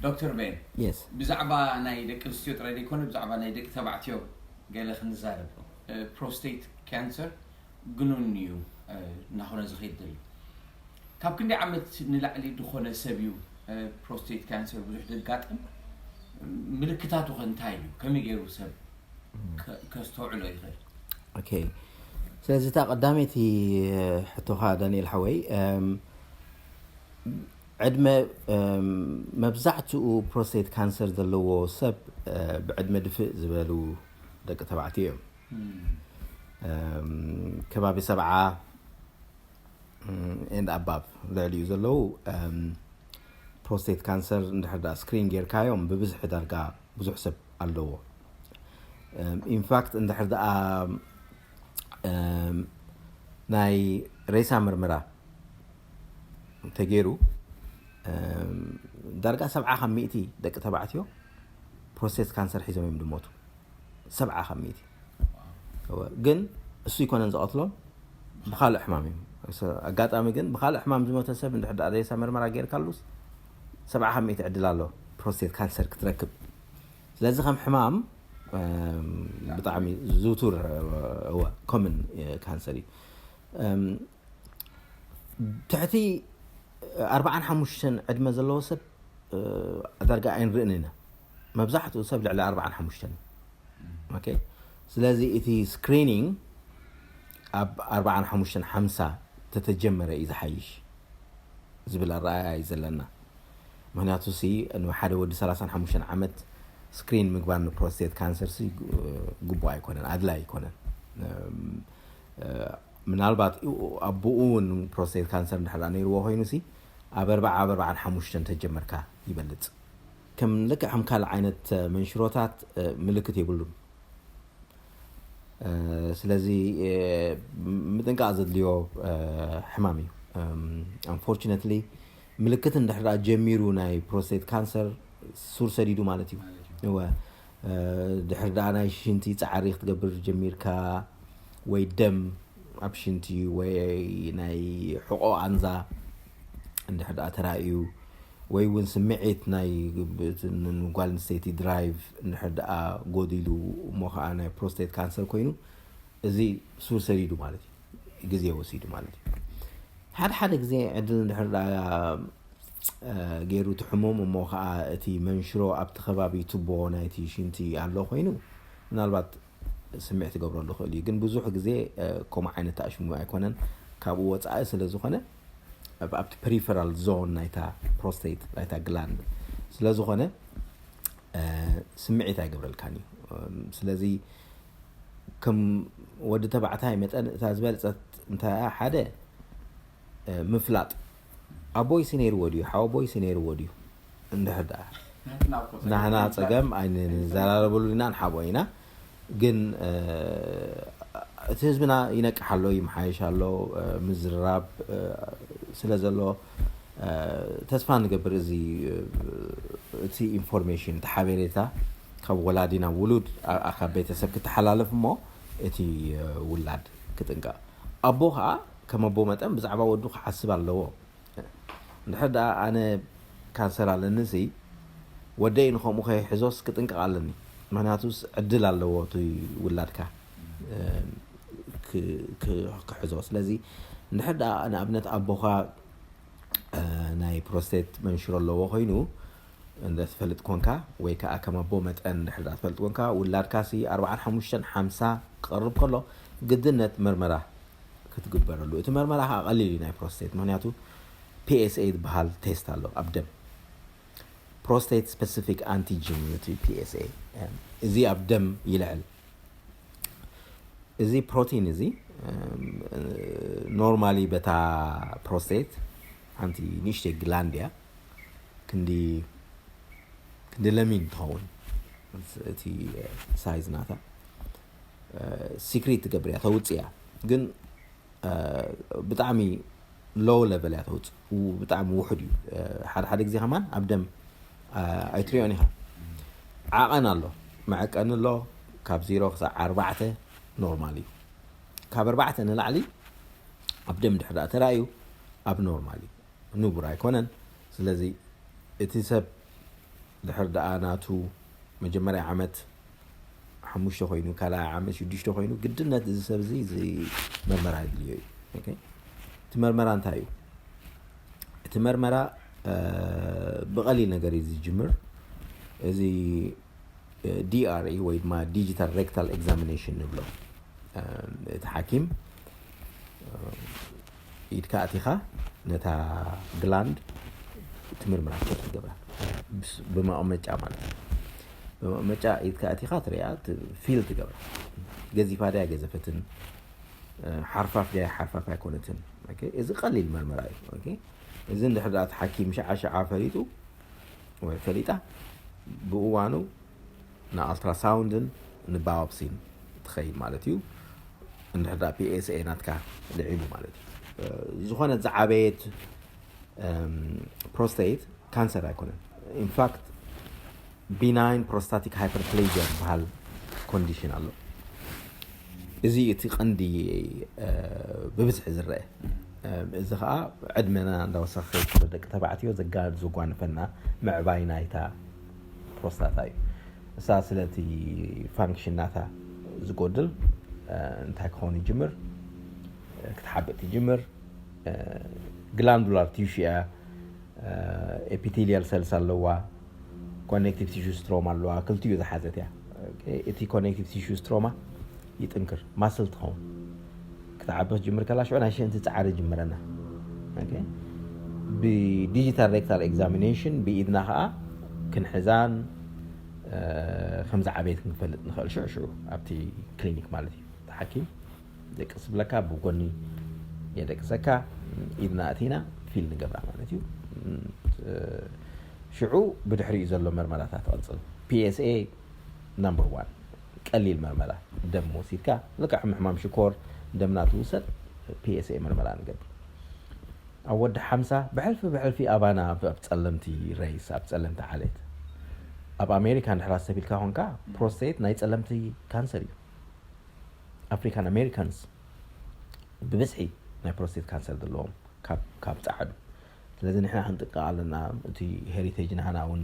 ዶክተር ቤን፣ የስ ብዛዕባ ናይ ደቂ ኣንስትዮ ጥራይ ዘይኮነ ብዛዕባ ናይ ደቂ ተባዕትዮ ገለ ክንዛረብ። ፕሮስቴት ካንሰር ግኑን እዩ እናኾነ ዝኸይድ ዘሎ። ካብ ክንደይ ዓመት ንላዕሊ ዝኾነ ሰብ እዩ ፕሮስቴት ካንሰር ብዙሕ ዘጋጥም? ምልክታቱ ከ እንታይ እዩ? ከመይ ገይሩ ሰብ ከስተውዕሎ ይኽእል? ኦኬ። ስለዚ እታ ቀዳመይቲ ሕቶኻ ዳንኤል ሓወይ፣ ዕድመ፣ መብዛሕትኡ ፕሮስቴት ካንሰር ዘለዎ ሰብ ብዕድመ ድፍእ ዝበሉ ደቂ ተባዕትዮ እዮም። ከባቢ ሰብዓ and above ልዕሊኡ ዘለዉ ፕሮስቴት ካንሰር እንድሕር ዳ ስክሪን ጌርካዮም ብብዝሒ ዳርጋ ብዙሕ ሰብ ኣለዎ። ኢንፋክት እንድሕር ደኣ ናይ ሬሳ ምርመራ ተገይሩ፣ ዳርጋ ሰብዓ ካብ ሚእቲ ደቂ ተባዕትዮ ፕሮስቴት ካንሰር ሒዞም እዮም ድሞቱ። ሰብዓ ካብ ሚእቲ። ግን እሱ ይኮነን ዝቐትሎም፣ ብካልእ ሕማም እዩ። ኣጋጣሚ ግን ብካልእ ሕማም ዝሞተ ሰብ እንድሕር ደኣ ሬሳ ምርመራ ጌርካሉስ ሰብዓ ካብ ሚእቲ ዕድል ኣሎ ፕሮስቴት ካንሰር ክትረክብ። ስለዚ ከም ሕማም ብጣዕሚ ዝውቱር፣ እወ፣ ኮመን ካንሰር እዩ። ትሕቲ ኣርባዓን ሓሙሽተን ዕድመ ዘለዎ ሰብ ዳርጋ ኣይንርእን ኢና። መብዛሕትኡ ሰብ ልዕሊ ኣርባዓን ሓሙሽተን እዩ። ኦኬ። ስለዚ እቲ ስክሪኒንግ ኣብ ኣርባዓን ሓሙሽተን ሓምሳ ተተጀመረ እዩ ዝሓይሽ ዝብል ኣረኣእያ እዩ ዘለና። ምክንያቱ ሲ ንሓደ ወዲ ሰላሳን ሓሙሽተን ዓመት ስክሪን ምግባር ንፕሮስቴት ካንሰር ሲ ግቡእ ኣይኮነን፣ ኣድላይ ኣይኮነን። ምናልባት ኣብ ብኡ እውን ፕሮስቴት ካንሰር እንድሕር ነይርዎ ኮይኑ ሲ ኣብ ኣርባዓ ኣብ ኣርባዓን ሓሙሽተን ተጀመርካ ይበልፅ። ከም ልክዕ ከም ካልእ ዓይነት መንሽሮታት ምልክት የብሉን። ስለዚ ምጥንቃቕ ዘድልዮ ሕማም እዩ። ኣንፎርቹነትሊ ምልክት እንድሕር ጀሚሩ ናይ ፕሮስቴት ካንሰር ሱር ሰዲዱ ማለት እዩ። እወ፣ ድሕር ደኣ ናይ ሽንቲ ፃዕሪ ክትገብር ጀሚርካ ወይ ደም ኣብ ሽንቲ ወይ ናይ ሕቆ ኣንዛ እንድሕር ደኣ ተራእዩ ወይ እውን ስምዒት ናይ ጓል ኣንስተይቲ ድራይቭ እንድሕር ደኣ ጎዲሉ እሞ ከዓ ናይ ፕሮስቴት ካንሰር ኮይኑ እዚ ሱር ሰዲዱ ማለት እዩ። ግዜ ወሲዱ ማለት እዩ። ሓደ ሓደ ግዜ ዕድል እንድሕር ደኣ ገይሩ እቲ ሕሙም እሞ ከዓ እቲ መንሽሮ ኣብቲ ከባቢ ቱቦ ናይቲ ሽንቲ ኣሎ ኮይኑ ምናልባት ስምዒት ክገብረሉ ይኽእል እዩ። ግን ብዙሕ ግዜ ከምኡ ዓይነት ተኣሽሙ ኣይኮነን። ካብኡ ወፃኢ ስለ ዝኾነ ኣብቲ ፐሪፈራል ዞን ናይታ ፕሮስቴት ናይታ ግላንድ ስለ ዝኾነ ስምዒት ኣይገብረልካን እዩ። ስለዚ ከም ወዲ ተባዕታይ መጠን እታ ዝበልፀት እንታይ እያ? ሓደ ምፍላጥ፣ ኣቦይሲ ነይርዎ ድዩ ሓወቦይሲ ነይርዎ ድዩ? እንድሕር ደኣ ናህና ፀገም ኣይንዘራረበሉ ኢና፣ ንሓቦ ኢና። ግን እቲ ህዝብና ይነቅሕ ኣሎ፣ ይመሓየሽ ኣሎ። ምዝርራብ ስለ ዘሎ ተስፋ ንገብር እዚ እቲ ኢንፎርሜሽን፣ እቲ ሓበሬታ ካብ ወላዲ ናብ ውሉድ፣ ካብ ቤተሰብ ክተሓላለፍ እሞ እቲ ውላድ ክጥንቀቕ። ኣቦ ከዓ ከም ኣቦ መጠን ብዛዕባ ወዱ ክሓስብ ኣለዎ። እንድሕር ደኣ ኣነ ካንሰር ኣለኒ ሲ ወደይ ንከምኡ ከይሕዞስ ክጥንቀቕ ኣለኒ። ምክንያቱስ ዕድል ኣለዎ እቲ ውላድካ ክሕዞ። ስለዚ እንድሕር ደኣ ንኣብነት ኣቦኻ ናይ ፕሮስቴት መንሽሮ ኣለዎ ኮይኑ እንደ ትፈልጥ ኮንካ ወይ ከዓ ከም ኣቦ መጠን እንድሕር ደኣ ትፈልጥ ኮንካ ውላድካ ሲ ኣርባዓን ሓሙሽተን ሓምሳ ክቐርብ ከሎ ግድነት መርመራ ክትግበረሉ። እቲ መርመራ ከዓ ቀሊል እዩ ናይ ፕሮስቴት፣ ምክንያቱ ፒኤስኤ ዝበሃል ቴስት ኣሎ ኣብ ደም፣ ፕሮስቴት ስፐሲፊክ ኣንቲጅን እዩ እቲ ፒኤስኤ። እዚ ኣብ ደም ይልዕል። እዚ ፕሮቲን እዚ ኖርማሊ በታ ፕሮስቴት ሓንቲ ንእሽተይ ግላንድ እያ፣ ክንዲ ክንዲ ለሚን ትኸውን እቲ ሳይዝ ናታ ሲክሪት ትገብር እያ፣ ተውፅእ እያ። ግን ብጣዕሚ ሎው ለቨል እያ ተውፅእ፣ ብጣዕሚ ውሑድ እዩ። ሓደ ሓደ ግዜ ከማን ኣብ ደም ኣይትሪኦን ኢኻ። ዓቐን ኣሎ፣ መዐቀኒ ኣሎ። ካብ ዜሮ ክሳዕ ኣርባዕተ ኖርማል እዩ። ካብ ኣርባዕተ ንላዕሊ ኣብ ደም ድሕር ደኣ ተራእዩ ኣብ ኖርማል እዩ፣ ንቡር ኣይኮነን። ስለዚ እቲ ሰብ ድሕር ደኣ ናቱ መጀመርያ ዓመት ሓሙሽተ ኮይኑ፣ ካልኣይ ዓመት ሽዱሽተ ኮይኑ፣ ግድነት እዚ ሰብ እዚ እዚ መርመራ የድልዮ እዩ። ኦኬ፣ እቲ መርመራ እንታይ እዩ? እቲ መርመራ ብቐሊል ነገር እዩ ዝጅምር። እዚ ዲ ኣር ኢ ወይ ድማ ዲጂታል ሬክታል ኤግዛሚኔሽን ንብሎ። እቲ ሓኪም ኢድካ ኣቲኻ ነታ ግላንድ ትምርምራ፣ ቸክ ትገብራ፣ ብመቐመጫ ማለት እዩ። ብመቐመጫ ኢድካ ኣቲኻ ትሪኣ፣ ፊል ትገብራ። ገዚፋ ድያ ገዘፈትን፣ ሓርፋፍ ድያ ሓርፋፍ ኣይኮነትን። እዚ ቀሊል መርመራ እዩ። እዚ እንድሕር ደኣ እቲ ሓኪም ሸዓ ሸዓ ፈሊጡ ወይ ፈሊጣ፣ ብእዋኑ ንኣልትራሳውንድን ንባዮፕሲን ትኸይድ ማለት እዩ። እንድሕር ደኣ ፒ ኤስ ኤ ናትካ ልዒሉ ማለት እዩ። ዝኾነት ዝዓበየት ፕሮስቴት ካንሰር ኣይኮነን። ኢንፋክት ቢናይን ፕሮስታቲክ ሃይፐርፕሌዥያ ዝበሃል ኮንዲሽን ኣሎ። እዚ እቲ ቀንዲ ብብዝሒ ዝረአ። እዚ ከዓ ዕድመና እንዳወሰኸ ደቂ ተባዕትዮ ዘጋድ ዘጓንፈና ምዕባይ ናይታ ፕሮስታታ እዩ። እሳ ስለቲ ፋንክሽን ናታ ዝጎድል እንታይ ክኸውን ይጅምር? ክትሓብጥ ትጅምር። ግላንዱላር ቲሹ እያ። ኤፒቴሊያል ሰልስ ኣለዋ። ኮኔክቲቭ ቲሹ ስትሮማ ኣለዋ። ክልቲኡ ዝሓዘት እያ። እቲ ኮኔክቲቭ ቲሹ ስትሮማ ይጥንክር፣ ማስል ትኸውን። ክትዓቢ ክትጅምር ከላ ሽዑ ናይ ሽንቲ ፃዕሪ ይጅምረና። ብዲጂታል ሬክታል ኤግዛሚኔሽን ብኢድና ከዓ ክንሕዛን ከምዚ ዓበየት ክንፈልጥ ንኽእል ሽዑ ሽዑ ኣብቲ ክሊኒክ ማለት እዩ። ሓኪም ደቅስ ብለካ ብጎኒ የደቅሰካ። ኢድና ኣቲና ፊል ንገብራ ማለት እዩ። ሽዑ ብድሕሪኡ ዘሎ መርመራታት ትቐፅል። ፒ ኤስ ኤ ናምበር ዋን ቀሊል መርመራ ደም ወሲድካ ልክዕ ምሕማም ሽኮር ደምና ትውሰድ። ፒ ኤስ ኤ መርመራ ንገብር ኣብ ወዲ ሓምሳ ብሕልፊ ብሕልፊ ኣባና ኣብ ጸለምቲ ሬስ ኣብ ጸለምቲ ዓሌት ኣብ ኣሜሪካ እንድሕር ኣስተቢልካ ኮንካ ፕሮስቴት ናይ ጸለምቲ ካንሰር እዩ። ኣፍሪካን ኣሜሪካንስ ብብዝሒ ናይ ፕሮስቴት ካንሰር ዘለዎም ካብ ጻዕዱ። ስለዚ ንሕና ክንጥንቀቕ ኣለና። እቲ ሄሪቴጅ ናህና እውን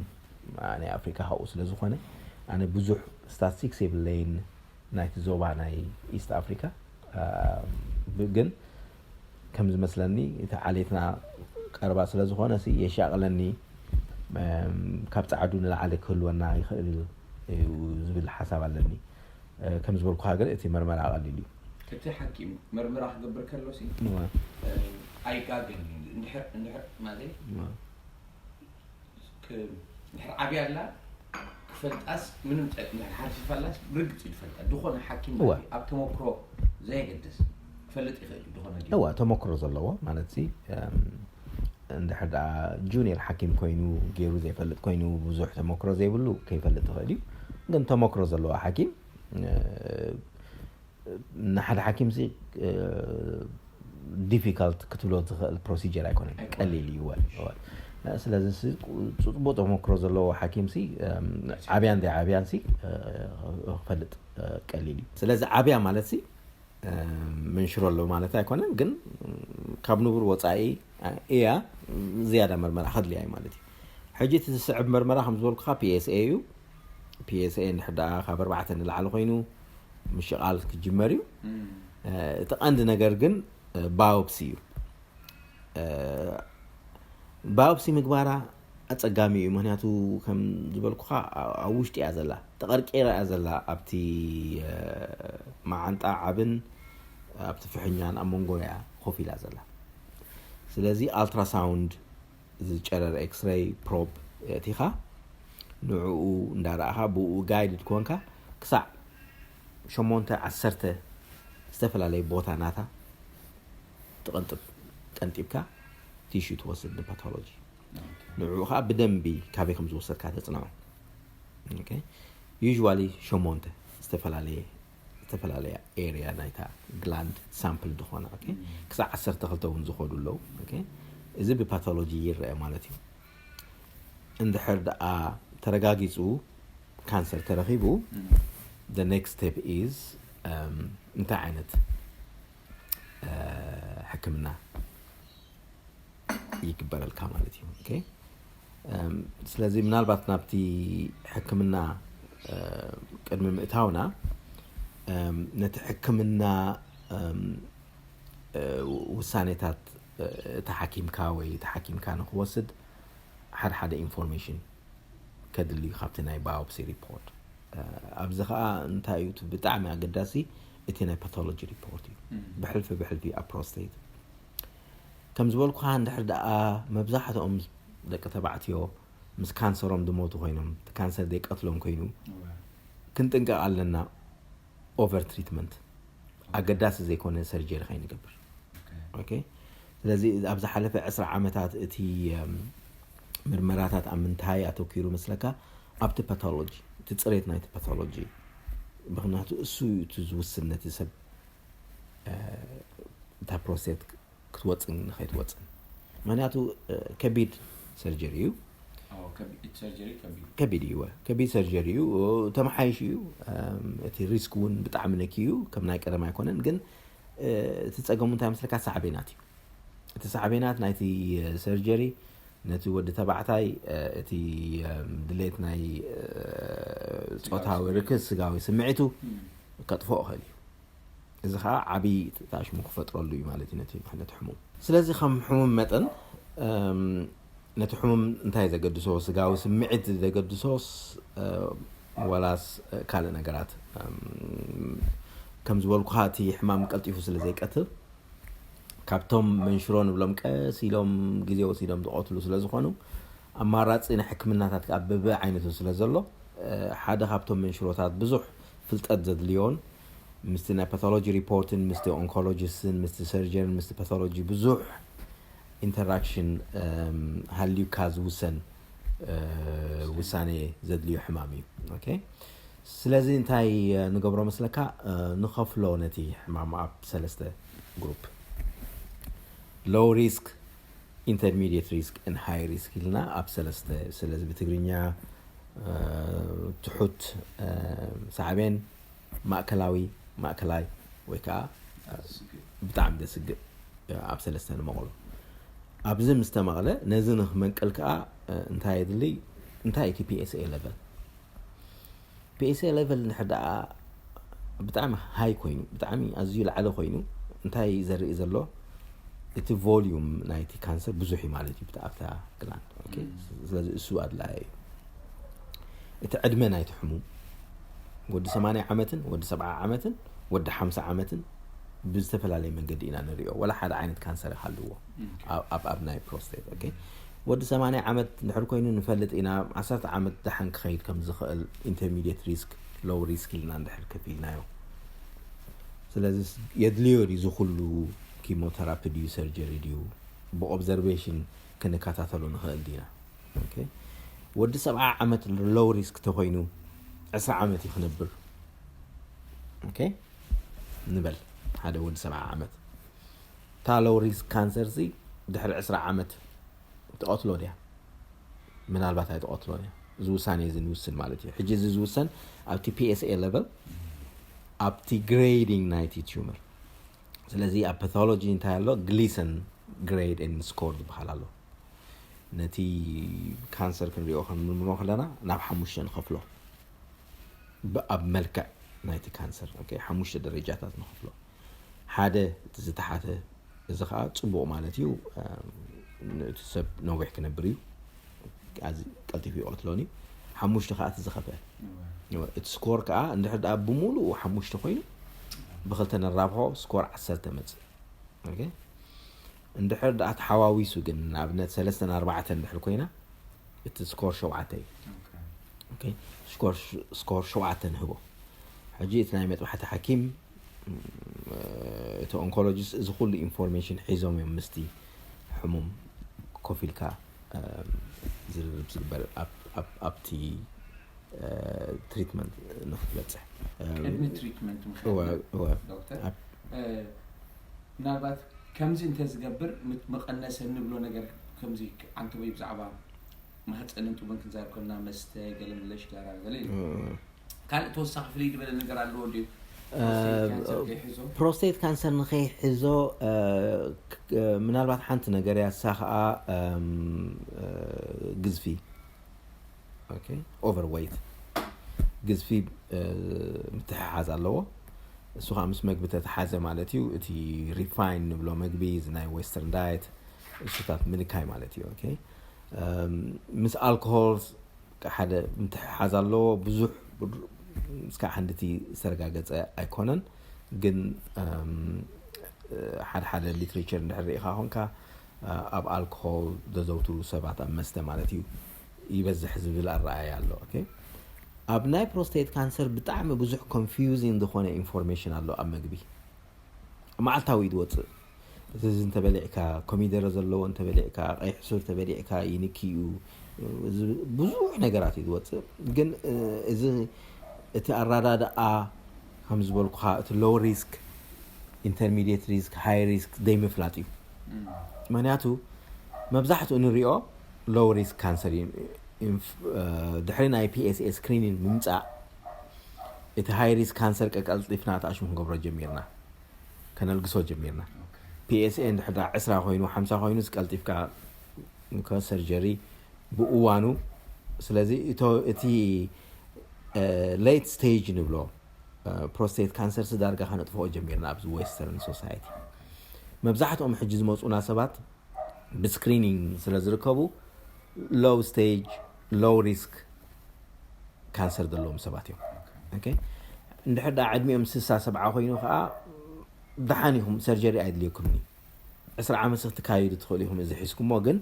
ናይ ኣፍሪካ ካብኡ ስለ ዝኾነ ኣነ ብዙሕ ስታትስቲክስ የብለይን ናይቲ ዞባ ናይ ኢስት ኣፍሪካ። ግን ከም ዝመስለኒ እቲ ዓሌትና ቀረባ ስለ ዝኾነ የሻቕለኒ። ካብ ጻዕዱ ንላዕሊ ክህልወና ይኽእል እዩ ዝብል ሓሳብ ኣለኒ። ከም ዝበልኩኻ ግን እቲ መርመራ ቀሊል እዩ። እቲ ሓኪም መርመራ ክገብር ከሎ ሲ ኣይጋግን እንድሕር ማለት ድሕር ዓብያ ኣላ ክፈልጣስ ምንም ጠቅ ድሕር ሓርፊፋላስ ብርግፅ እዩ ዝፈልጣ ዝኾነ ሓኪም እዋ። ኣብ ተመክሮ ዘየገድስ ክፈልጥ ይኽእል እዩ ዝኾነ ጌሩ። እዋ ተመክሮ ዘለዎ ማለት ሲ እንድሕር ደኣ ጁኒየር ሓኪም ኮይኑ ገይሩ ዘይፈልጥ ኮይኑ ብዙሕ ተመክሮ ዘይብሉ ከይፈልጥ ይኽእል እዩ። ግን ተመክሮ ዘለዎ ሓኪም ንሓደ ሓኪም ሲ ዲፊካልት ክትብሎ ዝኽእል ፕሮሲጀር ኣይኮነን። ቀሊል እዩ። ስለዚ ጽቡቅ ተመክሮ ዘለዎ ሓኪም ሲ ዓብያን ዘይዓብያን ሲ ክፈልጥ ቀሊል እዩ። ስለዚ ዓብያ ማለት ሲ መንሽሮ ኣሎ ማለት ኣይኮነን፣ ግን ካብ ንቡር ወፃኢ እያ ዝያዳ መርመራ ከድልያ እዩ ማለት እዩ። ሕጂ እቲ ዝስዕብ መርመራ ከም ዝበልኩኻ ፒ ኤስ ኤ እዩ። ፒ ኤስ ኤ እንድሕር ደኣ ካብ ኣርባዕተ ንላዕሊ ኮይኑ ምሽቓል ክጅመር እዩ። እቲ ቀንዲ ነገር ግን ባዮፕሲ እዩ። ባዮፕሲ ምግባራ ኣፀጋሚ እዩ። ምክንያቱ ከም ዝበልኩኻ ኣብ ውሽጢ እያ ዘላ፣ ተቐርቂራ እያ ዘላ። ኣብቲ መዓንጣ ዓብን ኣብቲ ፍሕኛን ኣብ መንጎ እያ ኮፍ ኢላ ዘላ። ስለዚ ኣልትራሳውንድ ዝጨረር ኤክስሬይ ፕሮብ የእቲኻ ንዕኡ እንዳረኣኻ ብኡ ጋይድድ ኮንካ ክሳዕ ሸሞንተ ዓሰርተ ዝተፈላለየ ቦታ ናታ ትቐንጥብ። ቀንጢብካ ቲሹ ትወስድ ንፓቶሎጂ። ንዕኡ ከዓ ብደንቢ ካበይ ከም ዝወሰድካ ተፅንዖ። ዩዥዋሊ ሸሞንተ ዝተፈላለየ ዝተፈላለያ ኤርያ ናይታ ግላንድ ሳምፕል ዝኾና ክሳብ ዓሰርተ ክልተ እውን ዝኸዱ ኣለዉ። እዚ ብፓቶሎጂ ይረአ ማለት እዩ። እንድሕር ደኣ ተረጋጊፁ ካንሰር ተረኺቡ፣ the next step is እንታይ ዓይነት ሕክምና ይግበረልካ ማለት እዩ። ስለዚ ምናልባት ናብቲ ሕክምና ቅድሚ ምእታውና ነቲ ሕክምና ውሳኔታት እቲ ሓኪምካ ወይ እቲ ሓኪምካ ንክወስድ ሓደ ሓደ ኢንፎርሜሽን ከድልዩ ካብቲ ናይ ባዮፕሲ ሪፖርት። ኣብዚ ከዓ እንታይ እዩ እቲ ብጣዕሚ ኣገዳሲ፣ እቲ ናይ ፓቶሎጂ ሪፖርት እዩ። ብሕልፊ ብሕልፊ ኣብ ፕሮስቴት ከም ዝበልኩኻ፣ እንድሕር ደኣ መብዛሕትኦም ደቂ ተባዕትዮ ምስ ካንሰሮም ዝሞቱ ኮይኖም፣ እቲ ካንሰር ዘይቀትሎም ኮይኑ፣ ክንጥንቀቕ ኣለና። ኦቨር ትሪትመንት ኣገዳሲ ዘይኮነ ሰርጀሪ ከይንገብር። ኦኬ። ስለዚ ኣብ ዝሓለፈ ዕስራ ዓመታት እቲ ምርመራታት ኣብ ምንታይ ኣተኪሩ መስለካ? ኣብቲ ፓቶሎጂ፣ እቲ ፅሬት ናይቲ ፓቶሎጂ። ምክንያቱ እሱ እዩ እቲ ዝውስን ነቲ ሰብ እታ ፕሮስቴት ክትወፅን ንከይትወፅን። ምክንያቱ ከቢድ ሰርጀሪ እዩ። ከቢድ እዩ። ከቢድ ሰርጀሪ እዩ። ተመሓይሽ እዩ። እቲ ሪስክ እውን ብጣዕሚ ነኪ እዩ። ከም ናይ ቀደም ኣይኮነን፣ ግን እቲ ፀገሙ እንታይ መስለካ? ሳዕቤናት እዩ። እቲ ሳዕቤናት ናይቲ ሰርጀሪ ነቲ ወዲ ተባዕታይ እቲ ድሌት ናይ ፆታዊ ርክብ፣ ስጋዊ ስምዒቱ ከጥፍኦ ይኽእል እዩ። እዚ ከዓ ዓብዪ ተኣሽሙ ክፈጥረሉ እዩ ማለት እዩ ነቲ ዓይነት ሕሙም። ስለዚ ከም ሕሙም መጠን ነቲ ሕሙም እንታይ ዘገድሶ? ስጋዊ ስምዒት ዘገድሶስ ዋላስ ካልእ ነገራት? ከም ዝበልኩኻ እቲ ሕማም ቀልጢፉ ስለ ዘይቀትል፣ ካብቶም መንሽሮ ንብሎም ቀስ ኢሎም ግዜ ወሲዶም ዝቐትሉ ስለ ዝኾኑ፣ ኣማራፂ ናይ ሕክምናታት ከዓ በበ ዓይነቱ ስለ ዘሎ፣ ሓደ ካብቶም መንሽሮታት ብዙሕ ፍልጠት ዘድልዮን ምስቲ ናይ ፓቶሎጂ ሪፖርትን ምስቲ ኦንኮሎጂስትን ምስቲ ሰርጀንን ምስቲ ፓቶሎጂ ብዙሕ ኢንተራክሽን ሃልዩካ ዝውሰን ውሳኔ ዘድልዮ ሕማም እዩ። ኦኬ። ስለዚ እንታይ ንገብሮ መስለካ? ንኸፍሎ ነቲ ሕማም ኣብ ሰለስተ ግሩፕ፣ ሎው ሪስክ፣ ኢንተርሚዲየት ሪስክ ን ሃይ ሪስክ ኢልና ኣብ ሰለስተ። ስለዚ ብትግርኛ ትሑት ሳዕቤን፣ ማእከላዊ፣ ማእከላይ ወይ ከዓ ብጣዕሚ ዘስግእ ኣብ ሰለስተ ንመቕሎ። ኣብዚ ምስ ተመቕለ ነዚ ንክመንቅል ከዓ እንታይ የድሊ? እንታይ እቲ ፒኤስኤ ሌቨል? ፒኤስኤ ሌቨል እንድሕር ደኣ ብጣዕሚ ሃይ ኮይኑ፣ ብጣዕሚ ኣዝዩ ላዕሊ ኮይኑ፣ እንታይ ዘርኢ ዘሎ? እቲ ቮልዩም ናይቲ ካንሰር ብዙሕ እዩ ማለት እዩ ኣብታ ግላንድ። ስለዚ እሱ ኣድላይ እዩ። እቲ ዕድመ ናይቲ ሕሙም፣ ወዲ ሰማንያ ዓመትን ወዲ ሰብዓ ዓመትን ወዲ ሓምሳ ዓመትን ብዝተፈላለየ መንገዲ ኢና ንሪኦ። ወላ ሓደ ዓይነት ካንሰር ይሃልዎ ኣብ ኣብ ናይ ፕሮስቴት። ኦኬ። ወዲ ሰማንያ ዓመት እንድሕር ኮይኑ ንፈልጥ ኢና፣ ዓሰርተ ዓመት ደሓን ክኸይድ ከም ዝኽእል፣ ኢንተርሚዲየት ሪስክ፣ ሎው ሪስክ ኢልና እንድሕር ከፊልናዮ። ስለዚ የድልዮ ድዩ እዚ ኩሉ ኪሞተራፒ ድዩ ሰርጀሪ ድዩ? ብኦብዘርቬሽን ክንከታተሎ ንኽእል ዲና? ኦኬ። ወዲ ሰብዓ ዓመት ሎው ሪስክ ተኾይኑ ዕስራ ዓመት እዩ ክነብር። ኦኬ። ንበል ሓደ ወዲ ሰብዓ ዓመት። እታ ሎው ሪስክ ካንሰር ሲ ድሕሪ ዕስራ ዓመት ትቐትሎ ድያ? ምናልባት ኣይትቐትሎን እያ። እዚ ውሳኔ እዚ ንውስን ማለት እዩ። ሕጂ እዚ ዝውሰን ኣብቲ ፒኤስኤ ሌቨል፣ ኣብቲ ግሬዲንግ ናይቲ ቲዩመር። ስለዚ ኣብ ፓቶሎጂ እንታይ ኣሎ? ግሊሰን ግሬድ ን ስኮር ዝበሃል ኣሎ። ነቲ ካንሰር ክንሪኦ ክንምርምሮ ከለና ናብ ሓሙሽተ ንኸፍሎ። ብ-፣ ኣብ መልክዕ ናይቲ ካንሰር፣ ኦኬ፣ ሓሙሽተ ደረጃታት ንኸፍሎ። ሓደ እቲ ዝተሓተ፣ እዚ ኸዓ ጽቡቕ ማለት እዩ። እቲ ሰብ ነዊሕ ክነብር እዩ። ኣዚ ቀልጢፉ ይቐትሎን እዩ። ሓሙሽተ ኸዓ እቲ ዝኸፍአ። እቲ ስኮር ከኣ እንድሕር ደኣ ብምሉኡ ሓሙሽተ ኮይኑ፣ ብኽልተ ነራብሖ፣ ስኮር ዓሰርተ መጽእ። ኦኬ። እንድሕር ደኣ ተሓዋዊሱ ግን፣ ንኣብነት ሰለስተን ኣርባዕተን እንድሕር ኮይና፣ እቲ ስኮር ሸውዓተ እዩ። ኦኬ። ኦኬ። ስኮር ሸ-፣ ስኮር ሸውዓተ ንህቦ። ሕጂ እቲ ናይ መጥባሕቲ ሓኪም፣ እ፣ እቲ ኦንኮሎጂስት እዚ ኩሉ ኢንፎርሜሽን ሒዞም እዮም ምስቲ ሕሙም ኮፍ ኢልካ፣ እ፣ ዝርርብ ዝግበር ኣብ-፣ ኣብ-፣ ኣብቲ፣ እ፣ ትሪትመንት ንክትበፅሕ። እ፣ ቅድሚ ትሪትመንት እወ፣ ምሻል እወ። ዶክተር፣ ኣብ- እ፣ ምናልባት ከምዚ እንተዝገብር ምት-፣ መቐነሰ እንብሎ ነገር ከምዚ ዓንተቦይ ብዛዕባ ማህፀን እንቱ እውን ክንዛር ኮና መስተ ገለ ምለሽ ጋራ ገለ ኢሉ እም። ካልእ ተወሳኺ ፍልይ ዝበለ ነገር ኣለዎ ድዩ እ፣ ፕሮስቴት ካንሰር ከይሕዞ ፕሮስቴት ካንሰር ንኸይሕዞ እ፣ ክ- እ፣ ምናልባት ሓንቲ ነገር ያሳ ከዓ እም፣ እ፣ ግዝፊ ኦቨርዌይት ግዝፊ እ፣ ምትሕሓዝ ኣለዎ። እሱ ከዓ ምስ መግቢ ተተሓዘ ማለት እዩ። እቲ ሪፋይን ንብሎ መግቢ እዚ ናይ ዌስተርን ዳየት እሱታት ምንካይ ማለት እዩ። ኦኬ፣ እም፣ ምስ ኣልኮሆል ሓደ ምትሕሓዝ ኣለዎ። ብዙሕ እስካብ ሓንድቲ ዝተረጋገፀ ኣይኮነን፣ ግን እም፣ ሓደ ሓደ ሊትሬቸር እንድሕር ርኢኻ ኮንካ እ፣ ኣብ ኣልኮሆል ዘዘውትሩ ሰባት ኣብ መስተ ማለት እዩ ይበዝሕ ዝብል ኣረኣያ ኣሎ። ኦኬ፣ ኣብ ናይ ፕሮስቴት ካንሰር ብጣዕሚ ብዙሕ ኮንፊውዚንግ ዝኾነ ኢንፎርሜሽን ኣሎ ኣብ መግቢ። መዓልታዊ እዩ ዝወፅእ። እዚ እዚ እንተበሊዕካ፣ ኮሚደረ ዘለዎ እንተበሊዕካ፣ ቀይሕ ሱር ተበሊዕካ ይንኪ እዩ። እዚ ብዙሕ ነገራት እዩ ዝወፅእ። ግን እ፣ እዚ እቲ ኣረዳድኣ ከም ዝበልኩኻ እቲ ሎው ሪስክ፣ ኢንተርሚዲየት ሪስክ፣ ሃይ ሪስክ ዘይምፍላጥ እዩ። ምክንያቱ መብዛሕትኡ ንሪኦ ሎው ሪስክ ካንሰር እዩ። ኢንፍ- እ፣ ድሕሪ ናይ ፒኤስኤ ስክሪኒንግ ምምፃእ እቲ ሃይ ሪስክ ካንሰር ቀቀልጢፍና ተኣሽሙ ክንገብሮ ጀሚርና፣ ከነልግሶ ጀሚርና። ፒኤስኤ እንድሕር ዳ ዕስራ ኮይኑ ሓምሳ ኮይኑ ቀልጢፍካ ሰርጀሪ ብእዋኑ። ስለዚ እቶ- እቲ ሌት ስቴጅ ንብሎ ፕሮስቴት ካንሰር ዳርጋ ከነጥፍኦ ጀሚርና ኣብዚ ዌስተርን ሶሳይቲ። መብዛሕትኦም ሕጂ ዝመፁና ሰባት ብስክሪኒንግ ስለ ዝርከቡ ሎው ስቴጅ ሎው ሪስክ ካንሰር ዘለዎም ሰባት እዮም። ኦኬ፣ እንድሕር ዳ ዕድሚኦም ስሳ ሰብዓ ኮይኑ ከዓ ደሓን ኢኹም፣ ሰርጀሪ ኣይድልየኩምን እዩ። ዕስራ ዓመት ክትካየዱ ትኽእሉ ኢኹም እዚ ሒዝኩሞ፣ ግን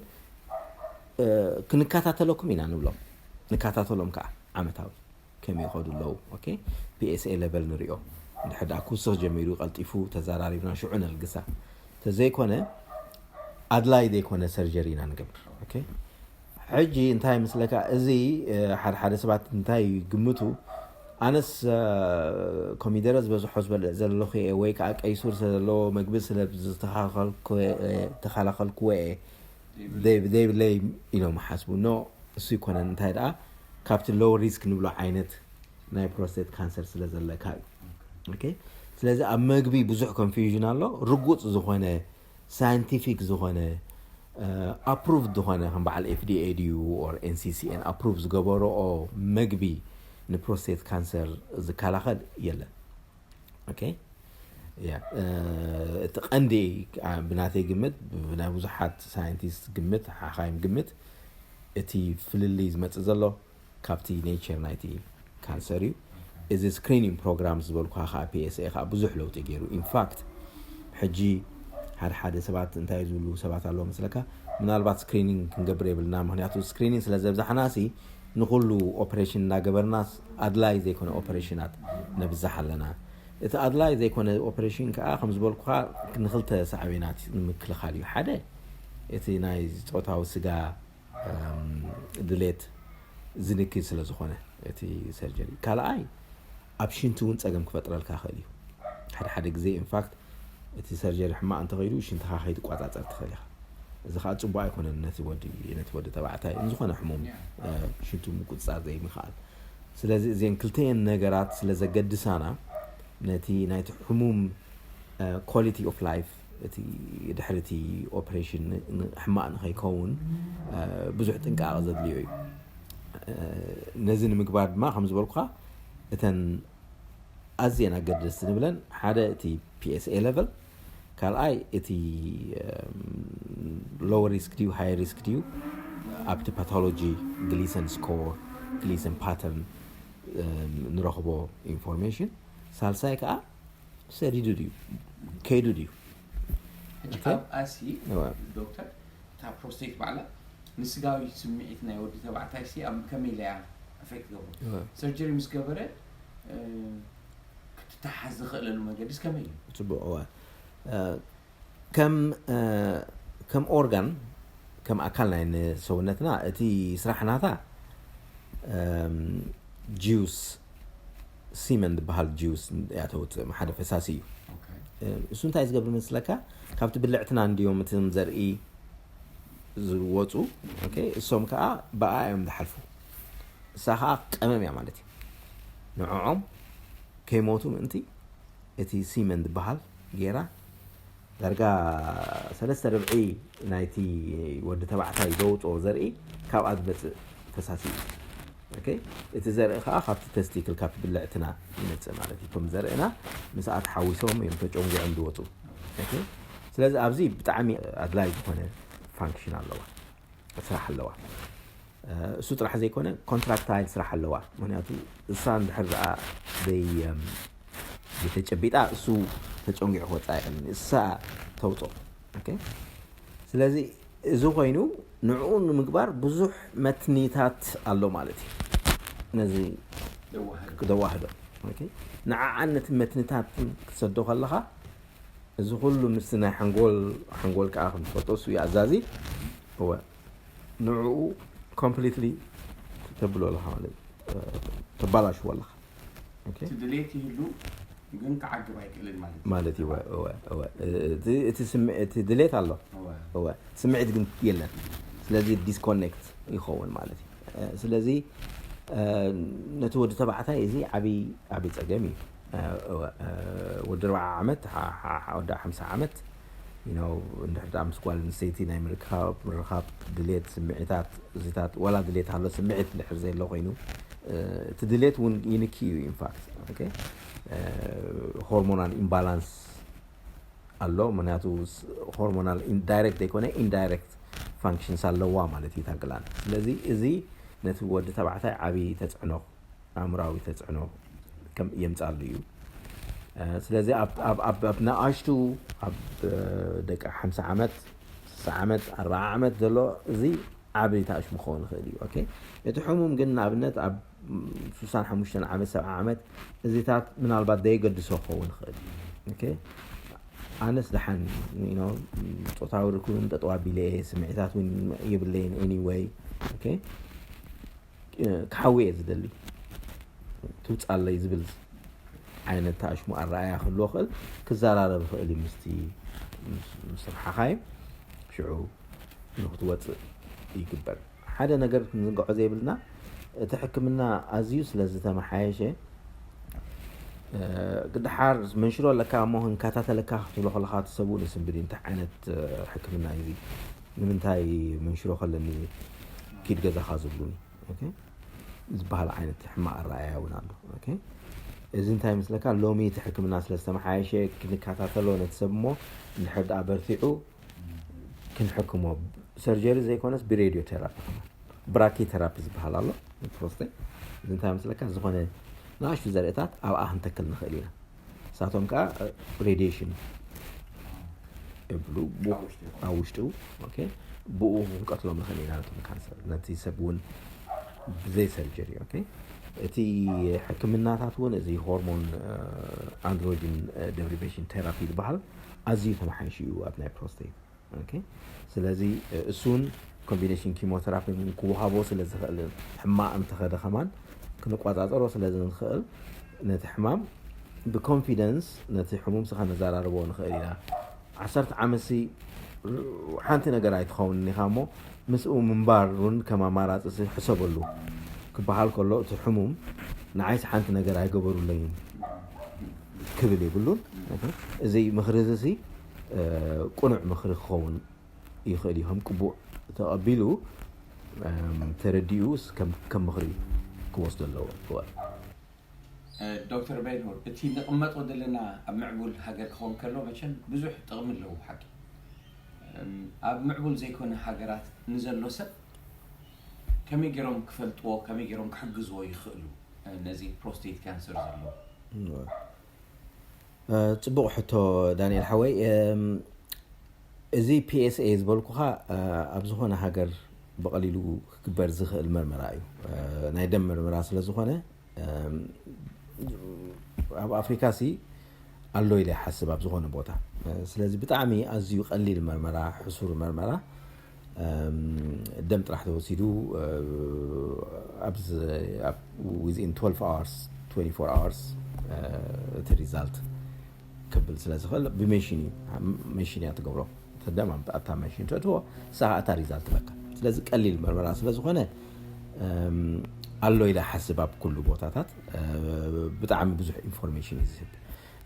እ፣ ክንከታተለኩም ኢና ንብሎም። ንከታተሎም ከዓ ዓመታዊ ከመይ ይኸዱ ኣለዉ። ኦኬ፣ ፒኤስኤ ሌቨል ንሪኦ። እንድሕር ደኣ ክውስኽ ጀሚሩ ቀልጢፉ ተዘራሪብና ሽዑ ነልግሳ። ተዘይኮነ ኣድላይ ዘይኮነ ሰርጀሪ ኢና ንገብር። ኦኬ፣ ሕጂ እንታይ ምስለካ፣ እዚ እ፣ ሓደ ሓደ ሰባት እንታይ ይግምቱ፣ ኣነስ እ፣ ኮሚደረ ዝበዝሖ ዝበልዕ ዘለኹ እየ ወይ ከዓ ቀይሱር ስለ ዘለዎ መግቢ ስለ ዝተኸላኸልኩ እየ- ተኸላኸልክዎ እየ ዘይብ- ዘይብለይ ኢሎም ይሓስቡ። ኖ፣ እሱ ይኮነን። እንታይ ደኣ፣ ካብቲ ሎው ሪስክ ንብሎ ዓይነት ናይ ፕሮስቴት ካንሰር ስለ ዘለካ እዩ። ኦኬ፣ ስለዚ ኣብ መግቢ ብዙሕ ኮንፊውዥን ኣሎ። ርጉፅ ዝኾነ ሳይንቲፊክ ዝኾነ ኣፕሩቭድ ዝኾነ ከም በዓል ኤፍዲኤ ድዩ ኦር ኤንሲሲኤን ኣፕሩቭ ዝገበረኦ መግቢ ንፕሮስቴት ካንሰር ዝከላኸል የለን። ኦኬ፣ ያ፣ እ፣ እቲ ቀንዲ አ፣ ብናተይ ግምት፣ ብናይ ብዙሓት ሳይንቲስት ግምት፣ ሓኻይም ግምት፣ እቲ ፍልልይ ዝመፅእ ዘሎ ካብቲ ኔቸር ናይቲ ካንሰር እዩ። እዚ ስክሪኒንግ ፕሮግራም ዝበልኩኻ ከዓ ፒኤስኤ ከዓ ብዙሕ ለውጢ ገይሩ። ኢንፋክት ሕጂ ሓደ ሓደ ሰባት እንታይ ዝብሉ ሰባት ኣለዉ መስለካ፣ ምናልባት ስክሪኒንግ ክንገብር የብልና፣ ምክንያቱ ስክሪኒንግ ስለ ዘብዛሕና ሲ ንኩሉ ኦፕሬሽን እናገበርናስ ኣድላይ ዘይኮነ ኦፕሬሽናት ነብዛሕ ኣለና። እቲ ኣድላይ ዘይኮነ ኦፕሬሽን ከዓ ከም ዝበልኩኻ ንክልተ ሳዕቤናት ንምክልኻል እዩ። ሓደ እቲ ናይ ፆታዊ ስጋ እም፣ ድሌት ዝንኪ ስለ ዝኾነ እቲ ሰርጀሪ። ካልኣይ ኣብ ሽንቲ እውን ፀገም ክፈጥረልካ ይኽእል እዩ። ሓደ ሓደ ግዜ ኢንፋክት እቲ ሰርጀሪ ሕማቕ እንተኸይዱ ሽንትኻ ከይትቋፃፀር ትኽእል ኢኻ። እዚ ከዓ ፅቡቅ ኣይኮነን ነቲ ወዲ ነቲ ወዲ ተባዕታይ ንዝኾነ ሕሙም እ፣ ሽንቱ ምቁፅፃር ዘይምኽኣል። ስለዚ እዚን ክልተየን ነገራት ስለ ዘገድሳና ነቲ ናይቲ ሕሙም ኳሊቲ ኦፍ ላይፍ እቲ ድሕሪ እቲ ኦፕሬሽን ን- ን- ሕማቕ ንኸይከውን እ፣ ብዙሕ ጥንቃቐ ዘድልዮ እዩ። እ፣ ነዚ ንምግባር ድማ ከም ዝበልኩኻ እተን ኣዝየን ኣገደስቲ ንብለን ሓደ እቲ ፒኤስኤ ሌቨል፣ ካልኣይ እቲ ሎው ሪስክ ድዩ ሃይ ሪስክ ድዩ ኣብቲ ፓቶሎጂ ግሊሰን ስኮር ግሊሰን ፓተርን ንረኽቦ ኢንፎርሜሽን፣ ሳልሳይ ከዓ ሰዲዱ ድዩ ከይዱ ድዩ። ሕጂ ኦኬ። ኣብኣሲ እወ። ዶክተር እታ ፕሮስቴት ባዕላ ንስጋዊ ስምዒት ናይ ወዲ ተባዕታይ ሲ ኣብ ከመይ ኢላ እያ ኣፌክት ገብሩ እወ። ሰርጀሪ ምስ ገበረ እ፣ ክትተሓዝ ዝኽእለሉ መገዲስ ከመይ እዩ? ፅቡቅ እወ እ፣ ከም እ፣ ከም ኦርጋን ከም ኣካል ናይ ን- ሰውነትና እቲ ስራሕ ናታ ጁስ ሲመን ዝበሃል ጁስ እያ ተውፅእ ሓደ ፈሳሲ እዩ። እ፣ እሱ እንታይ ዝገብር መስለካ፣ ካብቲ ብልዕትና እንዲዮም እትም ዘርኢ ዝወፁ እሶም ከዓ ብኣ እዮም ዝሓልፉ። እሳ ከዓ ቀመም እያ ማለት እዩ። ንዕኦም ከይሞቱ ምእንቲ እቲ ሲመን ዝበሃል ጌራ ዳርጋ ሰለስተ ርብዒ ናይቲ ወዲ ተባዕታይ ዘውፅኦ ዘርኢ ካብኣ ዝመፅእ ፈሳሲ እዩ። እቲ ዘርኢ ከዓ ካብቲ ተስቲክል ካብቲ ብልዕትና ይመፅእ ማለት እዩ። እቶም ዘርእና ምስኣ ተሓዊሶም እዮም ተጨንጉዖም ዝወፁ። ስለዚ ኣብዚ ብጣዕሚ ኣድላይ ዝኾነ ፋንክሽን ኣለዋ፣ ስራሕ ኣለዋ። እሱ ጥራሕ ዘይኮነ ኮንትራክታይል ስራሕ ኣለዋ። ምክንያቱ እሳ እንድሕር ደኣ ዘይተጨቢጣ እሱ ተጨንጊዑ ክወፅእ ኣይኽእልን፣ እሳ ተውፅኦ። ስለዚ እዚ ኮይኑ ንዕኡ ንምግባር ብዙሕ መትኒታት ኣሎ ማለት እዩ። ነዚ ክደዋህዶ ንዓዓን ነቲ መትኒታት ክትሰዶ ከለኻ እዚ ኩሉ ምስ ናይ ሓንጎል ሓንጎል ከዓ ክንፈልጦ እሱ ኣዛዚ እወ ንዕኡ ኮምፕሊትሊ ተብሎ ኣለኻ ማለት ተባላሽዎ ኣለኻ። ድሌት ይህሉ ግን ክዓግብ ኣይክእልን ማለት ማለት እዩ። እቲ ድሌት ኣሎ፣ ስምዒት ግን የለን። ስለዚ ዲስኮኔክት ይኸውን ማለት እዩ። ስለዚ ነቲ ወዲ ተባዕታይ እዚ ዓብይ ዓብይ ፀገም እዩ። ወዲ ኣርባዓ ዓመት ወዲ ሓምሳ ዓመት እንድሕር ምስ ጓል ኣንስተይቲ ናይ ምርካብ ምርኻብ ድሌት ስምዒታት እዚታት ዋላ ድሌት ሃሎ ስምዒት እንድሕር ዘየሎ ኮይኑ እቲ ድሌት እውን ይንኪ እዩ። ኢንፋክት ሆርሞናል ኢምባላንስ ኣሎ። ምክንያቱ ሆርሞናል ዳይሬክት ዘይኮነ ኢንዳይሬክት ፋንክሽንስ ኣለዋ ማለት እዩ ታግላን። ስለዚ እዚ ነቲ ወዲ ተባዕታይ ዓብዪ ተፅዕኖ ኣእምራዊ ተፅዕኖ የምፃሉ እዩ። ስለዚ ኣብ ንኣሽቱ ኣብ ደቂ ሓምሳ ዓመት ስሳ ዓመት ኣርባዓ ዓመት ዘሎ እዚ ዓብይ ተኣሽሙ ክኸውን ይኽእል እዩ። እቲ ሕሙም ግን ንኣብነት ኣብ ሱሳን ሓሙሽተን ዓመት ሰብዓ ዓመት እዚታት ምናልባት ዘየገድሶ ክኸውን ይኽእል እዩ። ኣነስ ደሓን ጾታዊ ርክብ እውን ጠጠው ኣቢለ እየ፣ ስምዒታት እውን የብለይን። Anyway ክሓዊ እየ ዝደሊ፣ ትውፃለይ ዝብል ዓይነት ተኣሽሙ ኣረኣያ ክህልዎ ክእል ክዘራረብ ክእል እዩ ምስቲ ምስ ሓኻይም ሽዑ ንክትወፅእ ይግበር። ሓደ ነገር ክንዝንግዖ ዘይብልና እቲ ሕክምና ኣዝዩ ስለ ዝተመሓየሸ ድሓር መንሽሮ ኣለካ እሞ ክንከታተለካ ክትብሎ ከለካ እቲ ሰብ እውን ይስንብድ እዩ። እንታይ ዓይነት ሕክምና እዩ እዚ? ንምንታይ መንሽሮ ከለኒ ኪድ ገዛኻ ዝብሉኒ ዝበሃል ዓይነት ሕማቕ ኣረኣያ እውን ኣሎ። እዚ እንታይ ይመስለካ? ሎሚ እቲ ሕክምና ስለ ዝተመሓየሸ ክንከታተሎ ነቲ ሰብ እሞ እንድሕር ደኣ በርቲዑ ክንሕክሞ ብሰርጀሪ ዘይኮነስ ብሬድዮ ቴራፒ ብራኪ ቴራፒ ዝበሃል ኣሎ። ፕሮስቴት እዚ እንታይ መስለካ? ዝኾነ ንኣሽቱ ዘርእታት ኣብኣ ክንተክል ንኽእል ኢና። ንሳቶም ከዓ ሬዲሽን ይብሉ ኣብ ውሽጡ ብኡ ክንቀትሎም ንኽእል ኢና ነቶም ካንሰር ነቲ ሰብ እውን ብዘይ ሰርጀሪ። እቲ ሕክምናታት እውን እዚ ሆርሞን ኣንድሮጅን ደሪቬሽን ቴራፒ ዝበሃል ኣዝዩ ተመሓይሹ እዩ ኣብ ናይ ፕሮስቴት። ስለዚ እሱን ኮምቢኔሽን ኪሞቴራፒ ክወሃቦ ስለ ዝኽእል ሕማቕ እንተኸደ ከማን ክንቆፃፀሮ ስለ ዝንኽእል ነቲ ሕማም ብኮንፊደንስ ነቲ ሕሙም ስኻ ነዘራርቦ ንኽእል ኢና። ዓሰርተ ዓመት ሲ ሓንቲ ነገር ኣይትኸውን ኢኻ እሞ ምስኡ ምንባር እውን ከም ኣማራፂ ሲ ሕሰበሉ ክበሃል ከሎ እቲ ሕሙም ንዓይስ ሓንቲ ነገር ኣይገበሩለይን ክብል የብሉን። እዚ ምኽሪ እዚ ሲ ቁኑዕ ምኽሪ ክኸውን ይኽእል እዩ። ከም ቅቡእ ተቐቢሉ ተረዲኡ ከም ምኽሪ ክወስዶ ኣለዎ። ዶክተር ቤንሁር፣ እቲ ንቕመጦ ዘለና ኣብ ምዕቡል ሃገር ክኸውን ከሎ መቸም ብዙሕ ጥቕሚ ኣለዎ ሓቂ። ኣብ ምዕቡል ዘይኮነ ሃገራት ንዘሎ ሰብ ከመይ ገይሮም ክፈልጥዎ፣ ከመይ ገይሮም ክሕግዝዎ ይኽእሉ ነዚ ፕሮስቴት ካንሰር ዘሎ? ፅቡቕ ሕቶ ዳንኤል ሓወይ። እዚ ፒኤስኤ ዝበልኩኻ ኣብ ዝኾነ ሃገር ብቐሊሉ ክግበር ዝኽእል መርመራ እዩ። ናይ ደም መርመራ ስለ ዝኾነ ኣብ ኣፍሪካ ሲ ኣሎ ኢለ ይሓስብ ኣብ ዝኾነ ቦታ። ስለዚ ብጣዕሚ ኣዝዩ ቀሊል መርመራ፣ ሕሱር መርመራ ደም ጥራሕ ተወሲዱ ኣብዚ within twelve hours twenty-four hours እቲ ሪዛልት ክብል ስለ ዝኽእል ብሜሽን እዩ። ሜሽን እያ ትገብሮ። ተደማም ኣታ ማሽን ተእትዎ፣ ንስኻ እታ ሪዛልት ትበካ። ስለዚ ቀሊል መርመራ ስለ ዝኾነ፣ እም፣ ኣሎ ኢለ ሓስብ ኣብ ኩሉ ቦታታት፣ እ፣ ብጣዕሚ ብዙሕ ኢንፎርሜሽን እዩ ዝህብ።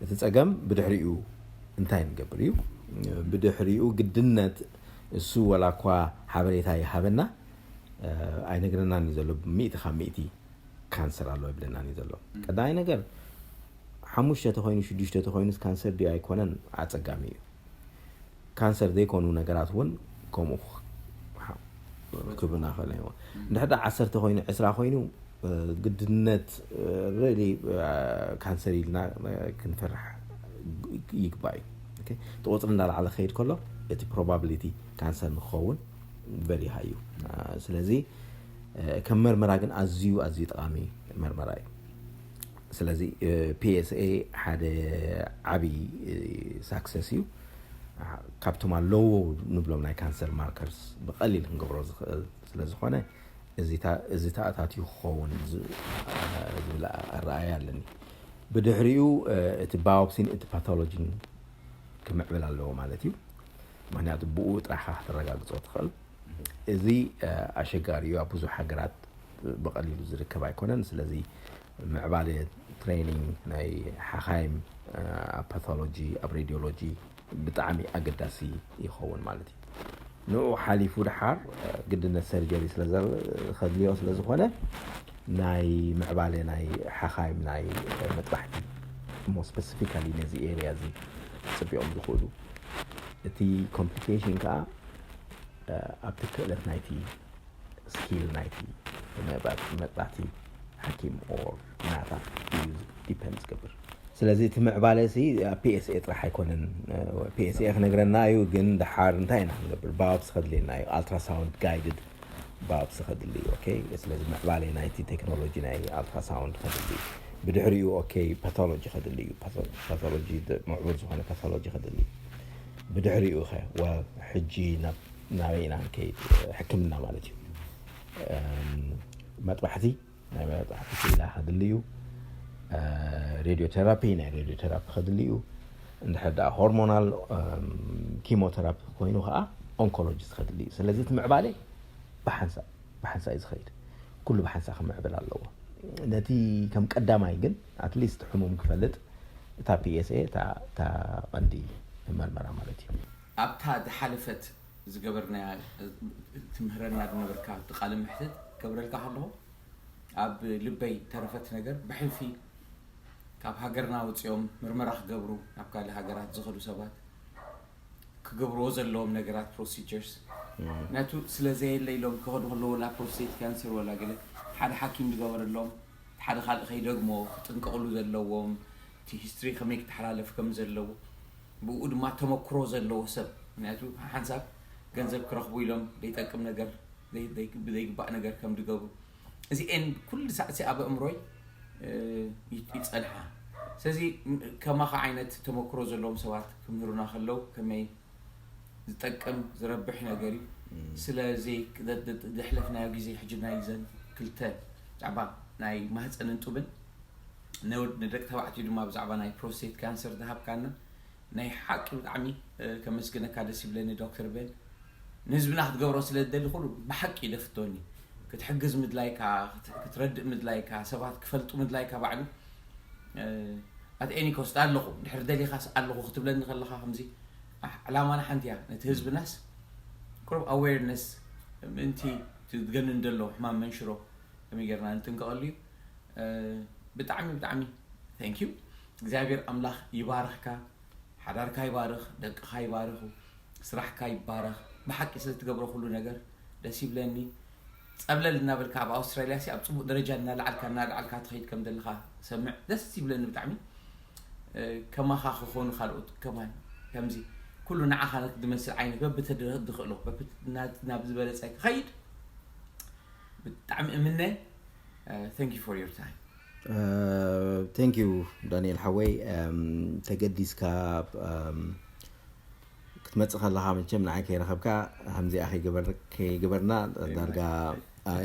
እቲ ጸገም ብድሕሪኡ እንታይ ንገብር እዩ? ብድሕሪኡ ግድነት እሱ ወላ እኳ ሓበሬታ ይሃበና፣ እ፣ ኣይነግረናን እዩ ዘሎ። ሚእቲ ካብ ሚእቲ ካንሰር ኣሎ ይብለናን እዩ ዘሎ። ቀዳማይ ነገር፣ ሓሙሽተ ተኾይኑ ሽዱሽተ ተኾይኑስ ካንሰር ድዩ ኣይኮነን ኣጸጋሚ እዩ። ካንሰር ዘይኮኑ ነገራት እውን ከምኡ ክብና ኸእል። እንድሕር ደኣ ዓሰርተ ኮይኑ፣ ዕስራ ኮይኑ፣ እ፣ ግድነት፣ እ፣ ሪሊ፣ እ፣ ካንሰር ኢልና፣ እ፣ ክንፈርሕ ይግባእ እዩ። ኦኬ? እቲ ቁፅሪ እንዳላዕለ ክኸይድ ከሎ እቲ ፕሮባብሊቲ ካንሰር ንክኸውን ቨሪ ሃይ እዩ። እ፣ ስለዚ፣ እ፣ ከም መርመራ ግን ኣዝዩ ኣዝዩ ጠቓሚ መርመራ እዩ። ስለዚ፣ እ፣ ፒኤስኤ ሓደ ዓብዪ፣ እ፣ ሳክሰስ እዩ። አ፣ ካብቶም ኣለዎ ንብሎም ናይ ካንሰር ማርከርስ ብቐሊል ክንገብሮ ዝኽእል ስለ ዝኾነ፣ እዚ ታ-፣ እዚ ተኣታትዩ ክኸውን ዝ-፣ እ፣ ዝብል ኣረኣእያ ኣለኒ። ብድሕሪኡ፣ እ፣ እቲ ባዮፕሲን እቲ ፓቶሎጂን ክምዕብል ኣለዎ ማለት እዩ። ምኽንያቱ ብኡ ጥራሕኻ ከተረጋግጾ ትኽእል። እዚ፣ እ፣ ኣሸጋሪ እዩ። ኣብ ብዙሕ ሃገራት ብቐሊሉ ዝርከብ ኣይኮነን። ስለዚ ምዕባለ ትሬኒንግ ናይ ሓኻይም፣ እ፣ ኣብ ፓቶሎጂ፣ ኣብ ሬዲዮሎጂ ብጣዕሚ ኣገዳሲ ይኸውን ማለት እዩ። ንኡ ሓሊፉ ድሓር፣ እ፣ ግድነት ሰርጀሪ ስለ ዘ-፣ ከድልዮ ስለ ዝኾነ፣ ናይ ምዕባለ ናይ ሓኻይም ናይ፣ እ፣ መጥባሕቲ፣ እሞ ስፐሲፊካሊ ነዚ ኤሪያ እዚ ክጽቢኦም ዝኽእሉ፣ እቲ ኮምፕሊኬሽን ከኣ፣ እ፣ ኣብቲ ክእለት ናይቲ ስኪል ናይቲ መጥባሕቲ ሓኪም ኦር ናታ እዩ ዲፐንድ ዝገብር። ስለዚ እቲ ምዕባለ ሲ ኣብ ፒኤስኤ ጥራሕ ኣይኮነን። ፒኤስኤ ክነግረና እዩ፣ ግን ድሓር እንታይ ኢና ክንገብር? ባዮፕሲ ከድልየና እዩ፣ ኣልትራሳውንድ ጋይድድ ባዮፕሲ ከድሊ እዩ። ኦኬ፣ ስለዚ ምዕባለ ናይቲ ቴክኖሎጂ ናይ ኣልትራሳውንድ ከድሊ እዩ። ብድሕሪኡ፣ ኦኬ፣ ፓቶሎጂ ከድሊ እዩ። ፓቶ-፣ ፓቶሎጂ ድ-፣ ምዕቡል ዝኾነ ፓቶሎጂ ከድሊ እዩ። ብድሕሪኡ ኸ፣ ወ-፣ ሕጂ ናብ፣ ናበይ ኢና ክንከይድ? ሕክምና ማለት እዩ። እም፣ መጥባሕቲ፣ ናይ መጥባሕቲ ክኢላ ከድሊ እዩ። እ፣ ሬድዮ ቴራፒ፣ ናይ ሬድዮ ቴራፒ ከድሊ እዩ። እንድሕር ደኣ ሆርሞናል፣ እም፣ ኪሞቴራፒ ኮይኑ ኸዓ ኦንኮሎጂስት ከድሊ እዩ። ስለዚ እቲ ምዕባለ ብሓንሳእ፣ ብሓንሳእ እዩ ዝኸይድ። ኩሉ ብሓንሳእ ክምዕብል ኣለዎ። ነቲ ከም ቀዳማይ ግን ኣትሊስት ሕሙም ክፈልጥ እታ ፒኤስኤ እታ፣ እታ ቀንዲ መርመራ ማለት እዩ። ኣብታ ዝሓለፈት ዝገበርናያ፣ ትምህረና ዝነበርካ እቲ ቃለ መሕትት ከብረልካ ከለኹ ኣብ ልበይ ተረፈት ነገር ብሕልፊ ካብ ሃገርና ወፂኦም ምርመራ ክገብሩ ናብ ካልእ ሃገራት ዝኸዱ ሰባት ክገብርዎ ዘለዎም ነገራት ፕሮሲጀርስ ምክንያቱ ስለ ዘየለ ኢሎም ክኸዱ ከለዉ ወላ ፕሮስቴት ካንሰር ወላ ገለ ሓደ ሓኪም ዝገበረሎም ሓደ ካልእ ከይደግሞ ክጥንቀቕሉ ዘለዎም እቲ ሂስትሪ ከመይ ክተሓላለፍ ከም ዘለዎ ብኡ ድማ ተመክሮ ዘለዎ ሰብ ምክንያቱ ሓንሳብ ገንዘብ ክረኽቡ ኢሎም ዘይጠቅም ነገር ዘይ- ዘይ- ብዘይግባእ ነገር ከም ዝገብሩ እዚኤን ኩሉ ሳዕሲ ኣብ ኣእምሮይ እ፣ ይ- ይጸንሓ ስለዚ ም- ከማኻ ዓይነት ተመክሮ ዘለዎም ሰባት ክምህሩና ከለው ከመይ ዝጠቅም ዝረብሕ ነገር እዩ ስለዚ ዘሕለፍናዮ ግዜ ሕጂ ናይ ዘን ክልተ ዛዕባ ናይ ማህፀንን ጡብን ንደቂ ተባዕትዮ ድማ ብዛዕባ ናይ ፕሮስቴት ካንሰር ዝሃብካና ናይ ሓቂ ብጣዕሚ ከመስግነካ ደስ ይብለኒ ዶክተር ቤን ንህዝብና ክትገብሮ ስለ ዝደሊ ኩሉ ብሓቂ ደፍቶኒ ክትሕግዝ ምድላይካ ክትረድእ ምድላይካ ሰባት ክፈልጡ ምድላይካ ባዕሉ ኣት ኤኒ ኮስት ኣለኹ ድሕር ደሊኻስ ኣለኹ ክትብለኒ ከለኻ ከምዚ ዕላማና ሓንቲ እያ ነቲ ህዝብናስ ቁሩብ ኣዌርነስ ምእንቲ ትገንን ዘሎ ሕማም መንሽሮ ከመይ ጌርና ንጥንቀቐሉ እዩ ብጣዕሚ ብጣዕሚ thank you እግዚኣብሔር ኣምላኽ ይባርኽካ ሓዳርካ ይባርኽ ደቅኻ ይባርኹ ስራሕካ ይባረኽ ብሓቂ ስለትገብሮ ኩሉ ነገር ደስ ይብለኒ ጸብለል እናበልካ ኣብ ኣውስትራልያ ሲ ኣብ ጽቡቅ ደረጃ እናለዓልካ እናለዓልካ ትኸይድ ከም ዘለኻ ሰምዕ ደስ ይብለኒ ብጣዕሚ ከማኻ ክኾኑ ካልኦት ከማን ከምዚ ኩሉ ንዓኻ ዝመስል ዓይነት በብተድኽእሎ ናብ ዝበለጸ ክኸይድ ብጣዕሚ እምነ thank you for your time thank you ዳንኤል ሓወይ ተገዲስካ ክትመፅእ ከለኻ መቸም ንዓይ ከይረኸብካ ከምዚኣ ከይገበርና ዳርጋ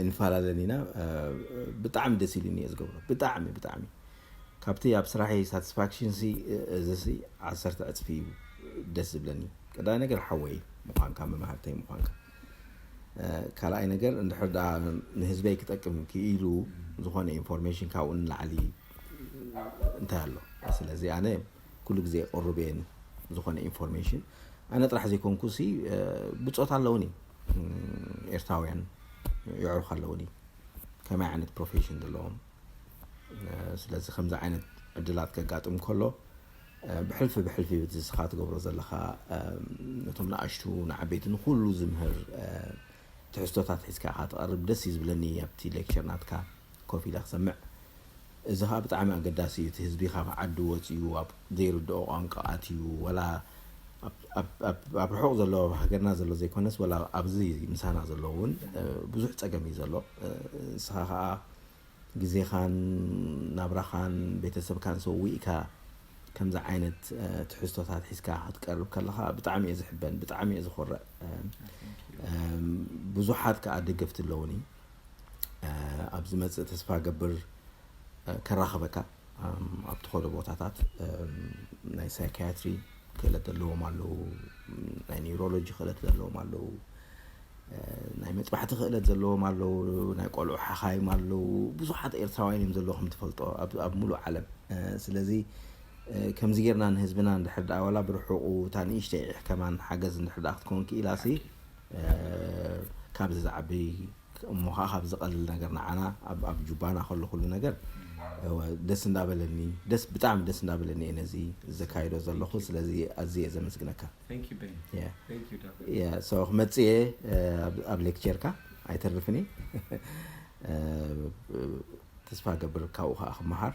እንፈላለን ኢና ብጣዕሚ ደስ ኢሉኒ እየ ዝገብሮ ብጣዕሚ ብጣዕሚ ካብቲ ኣብ ስራሐይ ሳቲስፋክሽን ሲ እዚ ሲ ዓሰርተ ዕፅፊ እዩ ደስ ዝብለኒ ቀዳይ ነገር ሓወይ ምዃንካ፣ መማህርተይ ምዃንካ። ካልኣይ ነገር እንድሕር ደኣ ንህዝበይ ክጠቅም ክኢሉ ዝኾነ ኢንፎርሜሽን ካብኡ ንላዕሊ እንታይ ኣሎ? ስለዚ ኣነ ኩሉ ግዜ ቅሩብ እየ ዝኾነ ኢንፎርሜሽን። ኣነ ጥራሕ ዘይኮንኩ ሲ ብፆት ኣለውኒ፣ ኤርትራውያን የዕሩኽ ኣለውኒ ከመይ ዓይነት ፕሮፌሽን ዘለዎም። ስለዚ ከምዚ ዓይነት ዕድላት ከጋጥም ከሎ ብሕልፊ ብሕልፊ ብቲ ንስኻ ትገብሮ ዘለኻ ነቶም ንኣሽቱ ንዓበይቲ ንኩሉ ዝምህር ትሕዝቶታት ሒዝካ ኢኻ ትቐርብ። ደስ እዩ ዝብለኒ ኣብቲ ሌክቸር ናትካ ኮፍ ኢለ ክሰምዕ። እዚ ኸዓ ብጣዕሚ ኣገዳሲ እዩ። እቲ ህዝቢ ካብ ዓዱ ወፂኡ ኣብ ዘይርድኦ ቋንቋ ኣትዩ፣ ወላ ኣብ ርሑቕ ዘሎ ሃገርና ዘሎ ዘይኮነስ፣ ወላ ኣብዚ ምሳና ዘሎ እውን ብዙሕ ፀገም እዩ ዘሎ። ንስኻ ከዓ ግዜኻን ናብራኻን ቤተሰብካን ሰዊእካ ከምዚ ዓይነት ትሕዝቶታት ሒዝካ ክትቀርብ ከለኻ ብጣዕሚ እየ ዝሕበን፣ ብጣዕሚ እየ ዝኾርዕ። ብዙሓት ከዓ ደገፍቲ ኣለውኒ። ኣብ ዝመፅእ ተስፋ ገብር ከራኽበካ። ኣብ ትኸዶ ቦታታት ናይ ሳይካያትሪ ክእለት ዘለዎም ኣለዉ፣ ናይ ኒውሮሎጂ ክእለት ዘለዎም ኣለዉ፣ ናይ መጥባሕቲ ክእለት ዘለዎም ኣለዉ፣ ናይ ቆልዑ ሓኻይም ኣለዉ። ብዙሓት ኤርትራውያን እዮም ዘለዉ ከም ትፈልጦ ኣብ ሙሉእ ዓለም። ስለዚ ከምዚ ጌርና ንህዝብና እንድሕር ደኣ ዋላ ብርሑቑ እታ ንእሽተይ ከማን ሓገዝ እንድሕር ደኣ ክትከውን ክኢላሲ ካብዚ ዝዓቢ እሞ ከዓ ካብ ዝቐልል ነገር ንዓና ኣብ ጁባና ከሎ ኩሉ ነገር ደስ እንዳበለኒ ደስ ብጣዕሚ ደስ እንዳበለኒ እየ ነዚ ዘካይዶ ዘለኹ። ስለዚ ኣዝየ እየ ዘመስግነካ። Thank you, Ben. Yeah. Thank you, David. Yeah, so ክመፅእ እየ ኣብ ሌክቸርካ ኣይተርፍን እየ። ተስፋ ገብር ካብኡ ከዓ ክመሃር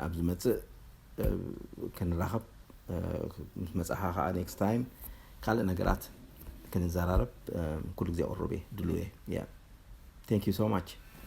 ኣብ ዝመፅእ ክንራኸብ ምስ መፅኻ ከዓ ኔክስት ታይም ካልእ ነገራት ክንዘራረብ ኩሉ ግዜ ቅሩብ እየ ድሉ እየ። Yeah. Thank you so much.